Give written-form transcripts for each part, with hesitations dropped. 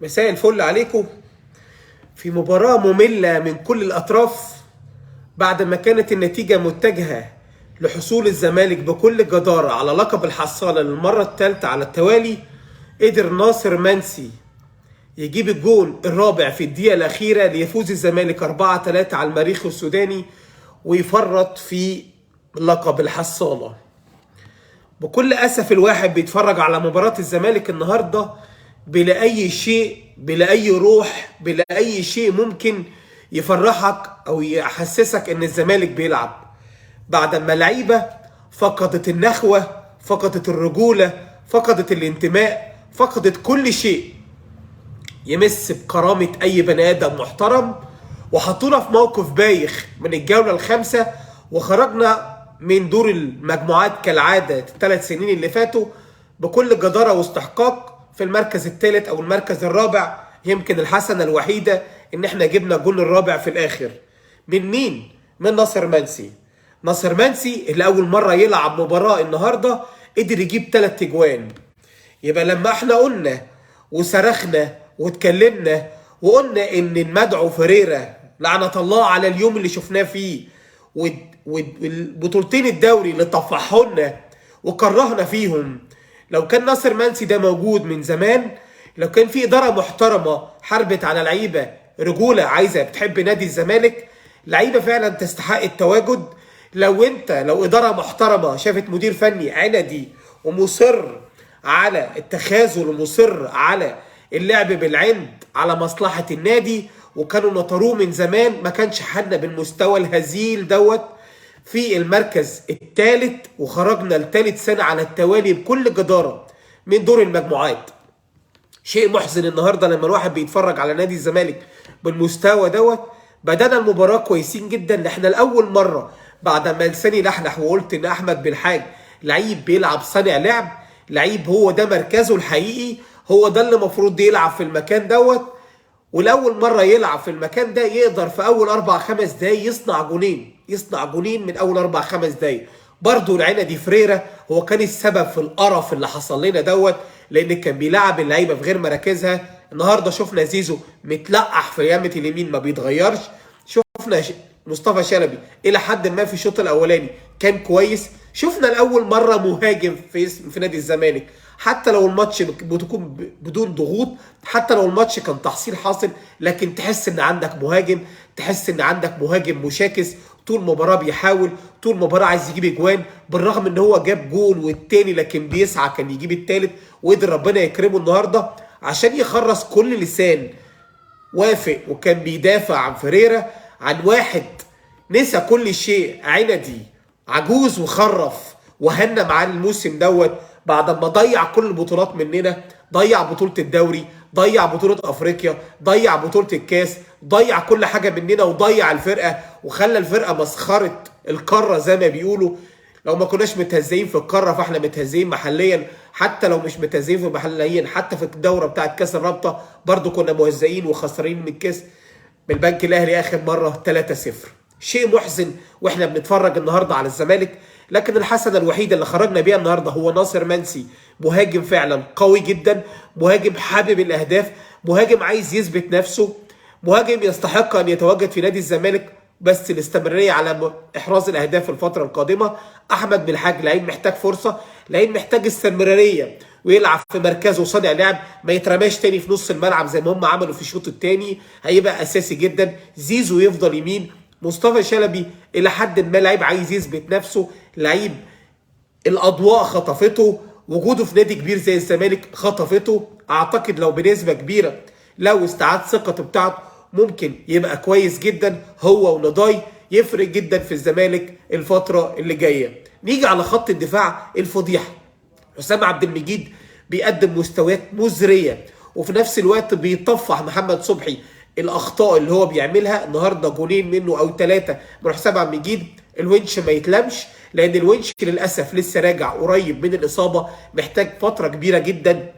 مساء الفل عليكم. في مباراة مملة من كل الأطراف، بعد ما كانت النتيجة متجهة لحصول الزمالك بكل جدارة على لقب الحصالة للمرة الثالثة على التوالي، قدر ناصر منسي يجيب الجون الرابع في الدقيقة الأخيرة ليفوز الزمالك 4-3 على المريخ السوداني ويفرط في لقب الحصالة. بكل أسف الواحد بيتفرج على مباراة الزمالك النهاردة بلا أي شيء، بلا أي روح، بلا أي شيء ممكن يفرحك أو يحسسك إن الزمالك بيلعب. بعد ما لعيبة فقدت النخوة، فقدت الرجولة، فقدت الانتماء، فقدت كل شيء يمس بكرامة أي بني آدم محترم، وحطونا في موقف بايخ من الجولة الخامسة، وخرجنا من دور المجموعات كالعادة الثلاث سنين اللي فاتوا بكل جدارة واستحقاق في المركز الثالث أو المركز الرابع. يمكن الحسنة الوحيدة إن احنا جبنا الجول الرابع في الآخر. من مين؟ من ناصر منسي. ناصر منسي اللي أول مرة يلعب مباراة النهاردة قدر يجيب 3 اجوان. يبقى لما احنا قلنا وصرخنا واتكلمنا وقلنا ان المدعو فريرة لعنة الله على اليوم اللي شفناه فيه، والبطولتين الدوري اللي طفحونا وكرهنا فيهم، لو كان ناصر منسي ده موجود من زمان، لو كان في إدارة محترمة حاربت على لعيبة رجولة عايزة بتحب نادي الزمالك، لعيبة فعلا تستحق التواجد. لو إدارة محترمة شافت مدير فني عندي ومصر على التخاذل ومصر على اللعب بالعند على مصلحة النادي، وكانوا نطروه من زمان، ما كانش حالنا بالمستوى الهزيل دوت في المركز الثالث، وخرجنا لثالث سنة على التوالي بكل جدارة من دور المجموعات. شيء محزن النهارده لما الواحد بيتفرج على نادي الزمالك بالمستوى دوت. بدأنا المباراة كويسين جدا، احنا لأول مرة بعد ما لساني لحلح وقلت ان احمد بالحاج لعيب بيلعب صانع لعب، لعيب هو ده مركزه الحقيقي، هو ده اللي المفروض يلعب في المكان دوت، ولاول مرة يلعب في المكان ده يقدر في اول 4-5 دقايق يصنع جونين، يصنع جونين من اول 4-5 دقايق. برضه العنادي فريرة هو كان السبب في القرف اللي حصل لنا دوت، لان كان بيلعب اللعيبة في غير مراكزها. النهارده شفنا زيزو متلقح في يمة اليمين ما بيتغيرش، شفنا مصطفى شلبي الى حد ما في الشوط الاولاني كان كويس، شفنا لاول مرة مهاجم في نادي الزمالك، حتى لو الماتش بتكون بدون ضغوط، حتى لو الماتش كان تحصيل حاصل، لكن تحس ان عندك مهاجم، تحس ان عندك مهاجم مشاكس طول المباراة بيحاول، طول المباراة عايز يجيب اجوان، بالرغم ان هو جاب جول والتاني لكن بيسعى كان يجيب التالت، وقدر ربنا يكرمه النهارده عشان يخرس كل لسان وافق وكان بيدافع عن فريرة، عن واحد نسى كل شيء، عندي عجوز وخرف وهنا معاه الموسم دوت بعد ما ضيع كل البطولات مننا، ضيع بطولة الدوري، ضيع بطولة افريقيا، ضيع بطولة الكاس، ضيع كل حاجة مننا وضيع الفرقة وخلى الفرقة مسخرة القارة زي ما بيقولوا. لو ما كناش متهزئين في القارة فاحنا متهزئين محليا، حتى لو مش متهزئين في محليا، حتى في الدورة بتاعت كاس الرابطة برضو كنا مهزئين وخسرين من الكاس من البنك الاهلي اخر مرة 3-0. شيء محزن واحنا بنتفرج النهارده على الزمالك، لكن الحسنة الوحيدة اللي خرجنا بيها النهارده هو ناصر منسي، مهاجم فعلا قوي جدا، مهاجم حابب الاهداف، مهاجم عايز يثبت نفسه، مهاجم يستحق ان يتواجد في نادي الزمالك، بس الاستمرارية على احراز الاهداف في الفترة القادمة. احمد بالحاج لعيب محتاج فرصة، لعيب محتاج استمرارية ويلعب في مركزه صانع لعب، ما يترماش تاني في نص الملعب زي ما هم عملوا في الشوط الثاني، هيبقى اساسي جدا. زيزو يفضل يمين، مصطفى شلبي الى حد ما لعيب عايز يثبت نفسه، لعيب الاضواء خطفته، وجوده في نادي كبير زي الزمالك خطفته، اعتقد لو بنسبة كبيرة لو استعاد ثقته بتاعته ممكن يبقى كويس جدا، هو ونضاي يفرق جدا في الزمالك الفترة اللي جاية. نيجي على خط الدفاع الفضيحة، حسام عبد المجيد بيقدم مستويات مزرية وفي نفس الوقت بيطفح محمد صبحي الاخطاء اللي هو بيعملها. النهارده جونين منه او 3 من حسام عبد المجيد. الونش ما يتلمش لان الونش للاسف لسه راجع قريب من الاصابة، محتاج فترة كبيرة جدا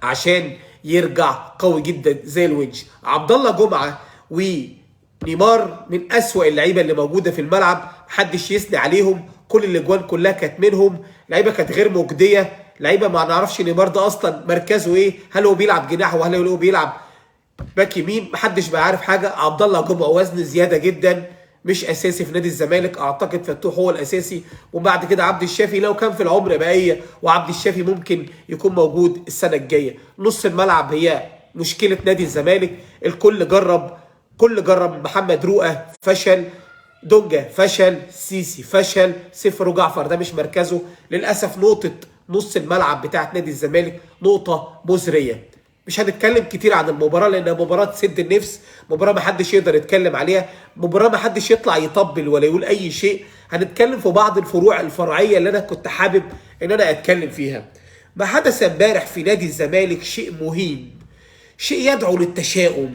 عشان يرجع قوي جدا زي الونش. عبد الله جمعه ونيمار من اسوأ اللعيبة اللي موجودة في الملعب، محدش يثني عليهم، كل الاجوان كلها كانت منهم، لعيبة كانت غير مجدية. لعيبة ما نعرفش نيمار ده اصلا مركزه ايه، هل هو بيلعب جناح وهل هو بيلعب باك يمين، محدش بقى عارف حاجة. عبد الله جمعه وزن زيادة جدا، مش اساسي في نادي الزمالك، اعتقد فتوح هو الاساسي، وبعد كده عبد الشافي لو كان في العمر بقية، وعبد الشافي ممكن يكون موجود السنة الجاية. نص الملعب هي مشكلة نادي الزمالك، الكل جرب، كل جرب، محمد رؤى فشل، دونجا فشل، سيسي فشل، سيفرو جعفر ده مش مركزه للاسف. نقطة نص الملعب بتاعت نادي الزمالك نقطة مزرية. مش هنتكلم كتير عن المباراة لانها مباراة تسد النفس، مباراة ما حدش يقدر يتكلم عليها، مباراة ما حدش يطلع يطبل ولا يقول اي شيء. هنتكلم في بعض الفروع الفرعية اللي انا كنت حابب ان انا اتكلم فيها. ما حدث امبارح في نادي الزمالك شيء مهين، شيء يدعو للتشاؤم،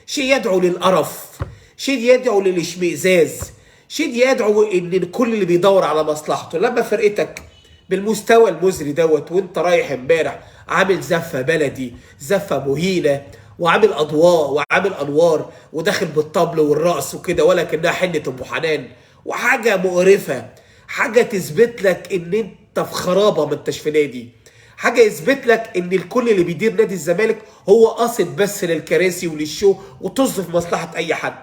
شيء يدعو للقرف، شيء يدعو للاشمئزاز، شيء يدعو ان الكل اللي بيدور على مصلحته. لما فرقتك بالمستوى المزري دوت وانت رايح امبارح عامل زفه بلدي، زفه مهينة، وعامل اضواء وعامل انوار وداخل بالطبل والرقص وكده ولا كانها حنة ام حنان، وحاجه مقرفة، حاجة تثبت لك ان انت في خرابه ما انتش في نادي، حاجة يثبت لك ان الكل اللي بيدير نادي الزمالك هو قاصد بس للكراسي ولل show وطز في مصلحة اي حد.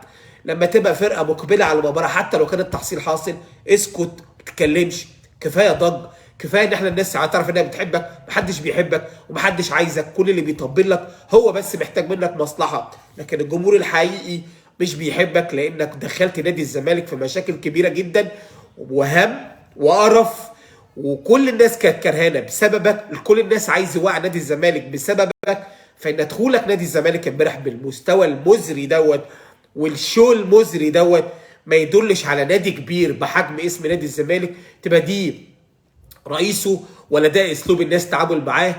لما تبقى فرقه مقبله على المباراة حتى لو كان التحصيل حاصل اسكت، ما تتكلمش، كفاية ضج، كفاية ان احنا الناس هتعرف انها بتحبك، محدش بيحبك ومحدش عايزك، كل اللي بيطبل لك هو بس محتاج منك مصلحة، لكن الجمهور الحقيقي مش بيحبك لانك دخلت نادي الزمالك في مشاكل كبيرة جدا وهم وقرف، وكل الناس كانت كرهانه بسببك، كل الناس عايز يوقع نادي الزمالك بسببك. فان دخولك نادي الزمالك امبارح بالمستوى المزري دوت وال show المزري دوت ما يدلش على نادي كبير بحجم اسم نادي الزمالك تبقى دي رئيسه ولا ده اسلوب الناس تعامل معاه.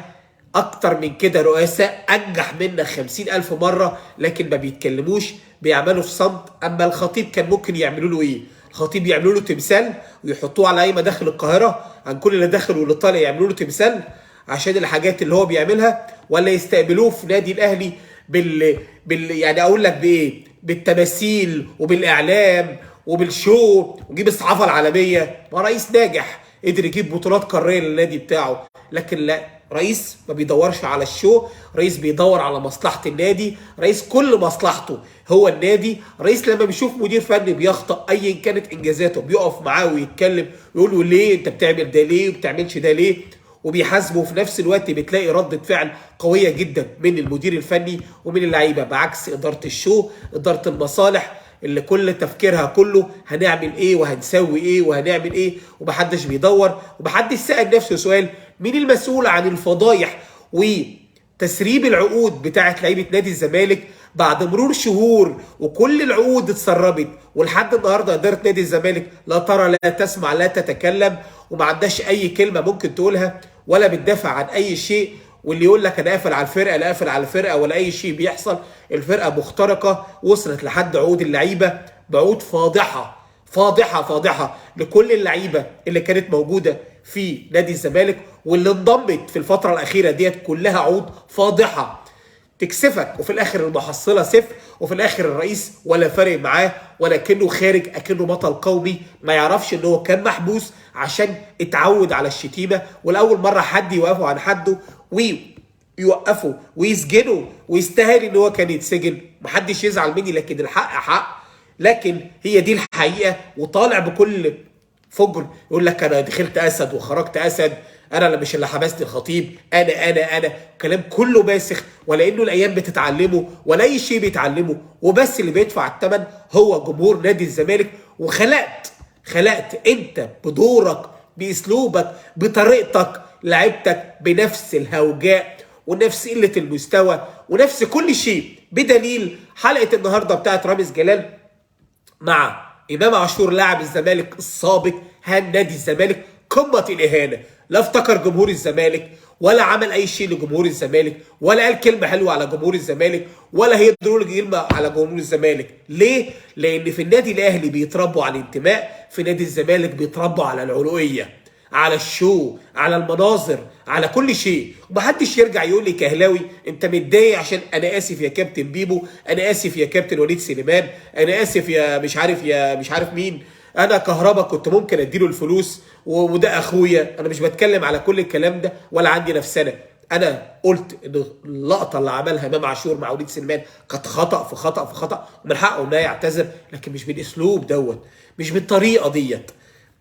اكتر من كده رؤساء انجح منا 50,000 مرة لكن ما بيتكلموش، بيعملوا في صمت. اما الخطيب كان ممكن يعملوا له ايه؟ الخطيب يعملوا له تمثال ويحطوه على اي مداخل القاهرة، عن كل اللي داخل واللي طالع يعملوا له تمثال عشان الحاجات اللي هو بيعملها، ولا يستقبلوه في نادي الاهلي بال يعني اقول لك بايه؟ بالتماثيل وبالاعلام وبالشو وجيب الصحافة العالمية. ما رئيس ناجح قدر يجيب بطولات قارية للنادي بتاعه، لكن لا، رئيس ما بيدورش على الشو، رئيس بيدور على مصلحة النادي، رئيس كل مصلحته هو النادي. رئيس لما بيشوف مدير فني بيخطأ ايا كانت انجازاته بيقف معاه ويتكلم ويقول له ليه انت بتعمل ده، ليه وبتعملش ده ليه، وبيحاسبه. في نفس الوقت بتلاقي ردة فعل قوية جدا من المدير الفني ومن اللعيبة، بعكس إدارة الشو، إدارة المصالح اللي كل تفكيرها كله هنعمل ايه وهنسوي ايه وهنعمل ايه، ومحدش بيدور ومحدش سأل نفسه سؤال مين المسؤول عن الفضايح وتسريب العقود بتاعت لعيبة نادي الزمالك بعد مرور شهور وكل العقود اتسربت، ولحد النهارده إدارة نادي الزمالك لا ترى لا تسمع لا تتكلم وما عندهاش اي كلمة ممكن تقولها ولا بتدافع عن اي شيء. واللي يقول لك انا قافل على الفرقة، لا قافل على الفرقة ولا اي شيء بيحصل. الفرقة مخترقه، وصلت لحد عقود اللعيبة بعقود فاضحه فاضحه فاضحه لكل اللعيبة اللي كانت موجودة في نادي الزمالك واللي انضمت في الفترة الاخيرة ديت، كلها عقود فاضحه تكسفك، وفي الاخر المحصلة صفر، وفي الاخر الرئيس ولا فارق معاه ولا كأنه خارج، اكنه بطل قومي، ما يعرفش ان هو كان محبوس عشان اتعود على الشتيمة، ولاول مرة حد يوقفه عن حده ويوقفه ويسجنه ويستاهل ان هو كان يتسجن. محدش يزعل مني، لكن الحق حق، لكن هي دي الحقيقة. وطالع بكل فجر يقول لك انا دخلت اسد وخرجت اسد، انا اللي مش اللي حبست الخطيب، انا انا انا، كلام كله باسخ، ولا انه الايام بتتعلمه ولا اي شيء بيتعلمه، وبس اللي بيدفع الثمن هو جمهور نادي الزمالك. وخلقت انت بدورك باسلوبك بطريقتك لعبتك بنفس الهوجاء ونفس قلة المستوى ونفس كل شيء، بدليل حلقة النهارده بتاعت رامز جلال مع امام عاشور لاعب الزمالك السابق. هان نادي الزمالك قمة الاهانة، لا افتكر جمهور الزمالك ولا عمل اي شيء لجمهور الزمالك ولا قال كلمة حلوة على جمهور الزمالك ولا هيقدروا كلمة على جمهور الزمالك. ليه؟ لان في النادي الاهلي بيتربوا على الانتماء، في نادي الزمالك بيتربوا على العلوية، على الشو، على المناظر، على كل شيء. ومحدش يرجع يقول لي كهلاوي انت متضايق عشان انا اسف يا كابتن بيبو، انا اسف يا كابتن وليد سليمان، انا اسف يا مش عارف يا مش عارف مين، انا كهربا كنت ممكن اديله الفلوس وده اخويا. انا مش بتكلم على كل الكلام ده ولا عندي نفسنا. انا قلت ان اللقطة اللي عملها امام عاشور مع وليد سليمان كانت خطا في خطا في خطا، ومن حقه انه يعتذر، لكن مش بالاسلوب دوت، مش بالطريقة ديت.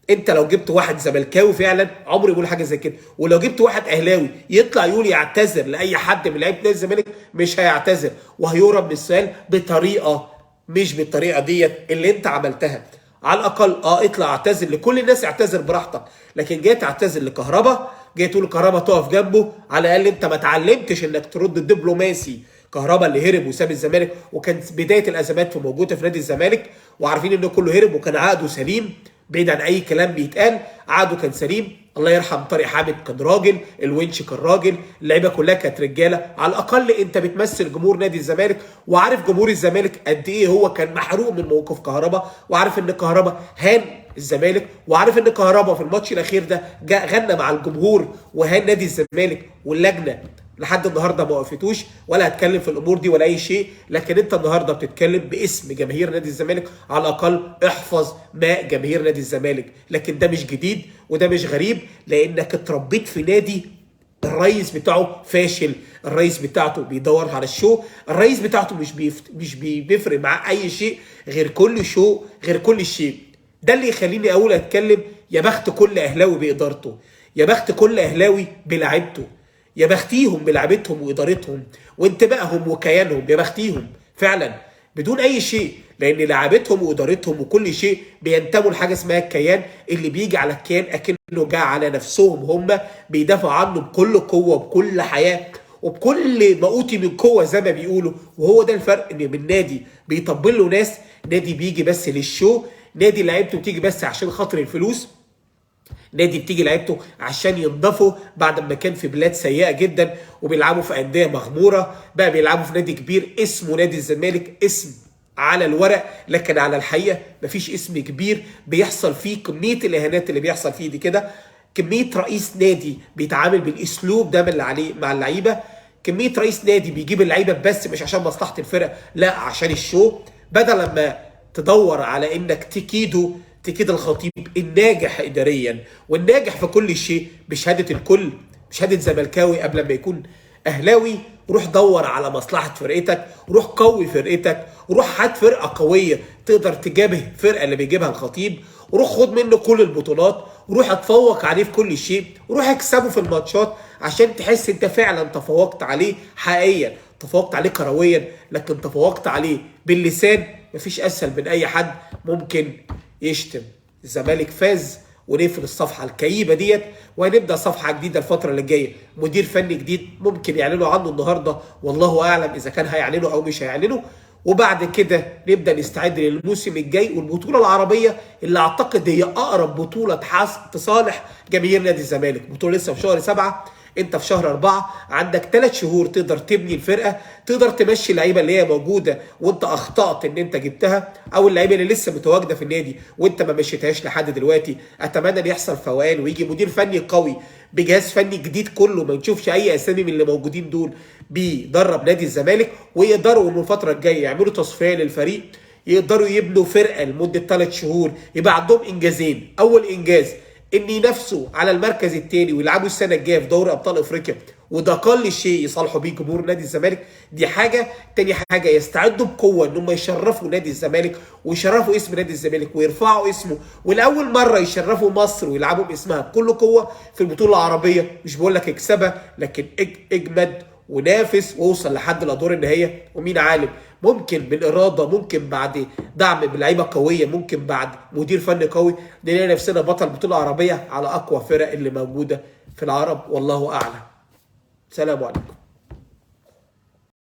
انت لو جبت واحد زملكاوي فعلا عمره يقول حاجة زي كده، ولو جبت واحد اهلاوي يطلع يقول يعتذر لاي حد من لعيبة نادي الزمالك مش هيعتذر، وهيهرب من السؤال بطريقة مش بالطريقة ديت اللي انت عملتها. على الاقل اطلع اعتذر لكل الناس، اعتذر براحتك، لكن جاي تعتذر لكهربا، جاي تقول كهربا تقف جنبه، على الاقل انت ما اتعلمتش انك ترد الدبلوماسي. كهربا اللي هرب وساب الزمالك، وكان بداية الازمات في موجودة في نادي الزمالك، وعارفين انه كله هرب وكان عقده سليم بعيد عن اي كلام بيتقال، عقده كان سليم. الله يرحم طارق حامد كان راجل، الونش كان راجل، اللعيبة كلها كانت رجاله. على الاقل انت بتمثل جمهور نادي الزمالك، وعارف جمهور الزمالك قد ايه هو كان محروق من موقف كهربا، وعارف ان كهربا هان الزمالك، وعارف ان كهربا في الماتش الاخير ده جاء غنى مع الجمهور وهان نادي الزمالك، واللجنة لحد النهارده ما وقفتوش، ولا هتكلم في الامور دي ولا اي شيء. لكن انت النهارده بتتكلم باسم جماهير نادي الزمالك، على الاقل احفظ ماء جماهير نادي الزمالك. لكن ده مش جديد وده مش غريب، لانك اتربيت في نادي الرئيس بتاعه فاشل، الرئيس بتاعته بيدور على ال show، الرئيس بتاعته مش بيفرق معاه اي شيء غير كل show، غير كل شيء. ده اللي يخليني اقول اتكلم يا بخت كل اهلاوي بادارته، يا بخت كل اهلاوي بلاعيبته، يا بختيهم بلعبتهم وادارتهم وانتمائهم وكيانهم، يا بختيهم فعلا بدون اي شيء، لان لعبتهم وادارتهم وكل شيء بينتموا لحاجة اسمها الكيان. اللي بيجي على الكيان اكنه جه على نفسهم، هم بيدافعوا عنه بكل قوة وبكل حياة وبكل ما اوتي من قوة زي ما بيقولوا. وهو ده الفرق، ان من نادي بيطبل له ناس، نادي بيجي بس للشو، نادي لعيبته بتيجي بس عشان خاطر الفلوس، نادي بتيجي لعيبته عشان ينضفوا بعد ما كان في بلاد سيئه جدا وبيلعبوا في اندية مغمورة، بقى بيلعبوا في نادي كبير اسمه نادي الزمالك، اسم على الورق لكن على الحقيقة مفيش اسم كبير. بيحصل فيه كمية الاهانات اللي بيحصل فيه دي كده، كمية رئيس نادي بيتعامل بالاسلوب ده اللي عليه مع اللعيبة، كمية رئيس نادي بيجيب اللعيبة بس مش عشان مصلحة الفرقة، لا عشان الشو. بدل لما تدور على انك تكيد الخطيب الناجح اداريا والناجح في كل شيء بشهادة الكل، بشهادة زملكاوي قبل ما يكون اهلاوي، روح دور على مصلحة فرقتك، روح قوي فرقتك، روح هات فرقه قوية تقدر تجابه الفرقة اللي بيجيبها الخطيب، روح خد منه كل البطولات، روح اتفوق عليه في كل شيء، روح اكسبه في الماتشات عشان تحس انت فعلا تفوقت عليه حقيقيا، تفوقت عليه كرويا، لكن تفوقت عليه باللسان. مفيش اسهل من اي حد ممكن يشتم. الزمالك فاز، ونقفل الصفحة الكئيبه ديت وهنبدا صفحة جديدة الفترة اللي جاية. مدير فني جديد ممكن يعلنوا عنه النهارده، والله اعلم اذا كان هيعلنوا او مش هيعلنوا. وبعد كده نبدا نستعد للموسم الجاي والبطوله العربية اللي اعتقد هي اقرب بطوله تصالح جماهير نادي الزمالك. بطوله لسه في شهر 7، انت في شهر 4، عندك 3 شهور تقدر تبني الفرقة، تقدر تمشي اللعيبة اللي هي موجودة وانت اخطات ان انت جبتها، او اللعيبة اللي لسه متواجدة في النادي وانت ما مشيتهاش لحد دلوقتي. اتمنى ان يحصل فوقان ويجي مدير فني قوي بجهاز فني جديد كله، ما نشوفش اي اسامي من اللي موجودين دول بيدرب نادي الزمالك، ويقدروا من الفترة الجاية يعملوا تصفية للفريق، يقدروا يبنوا فرقه لمدة 3 شهور، يبقى عندهم انجازين. اول انجاز ان ينافسوا على المركز الثاني ويلعبوا السنة الجاية في دوري ابطال افريقيا، وده اقل شيء يصالحوا بيه جمهور نادي الزمالك، دي حاجة. تاني حاجة يستعدوا بقوة ان هم يشرفوا نادي الزمالك ويشرفوا اسم نادي الزمالك ويرفعوا اسمه، ولاول مرة يشرفوا مصر ويلعبوا باسمها بكل قوة في البطولة العربية. مش بقول لك اكسبها، لكن اجمد ونافس ووصل لحد الادوار النهائية، ومين عالم ممكن بالارادة، ممكن بعد دعم بلعيبه قوية، ممكن بعد مدير فني قوي نلاقي نفسنا بطل بطوله عربية على اقوى فرق اللي موجودة في العرب، والله اعلم. سلام عليكم.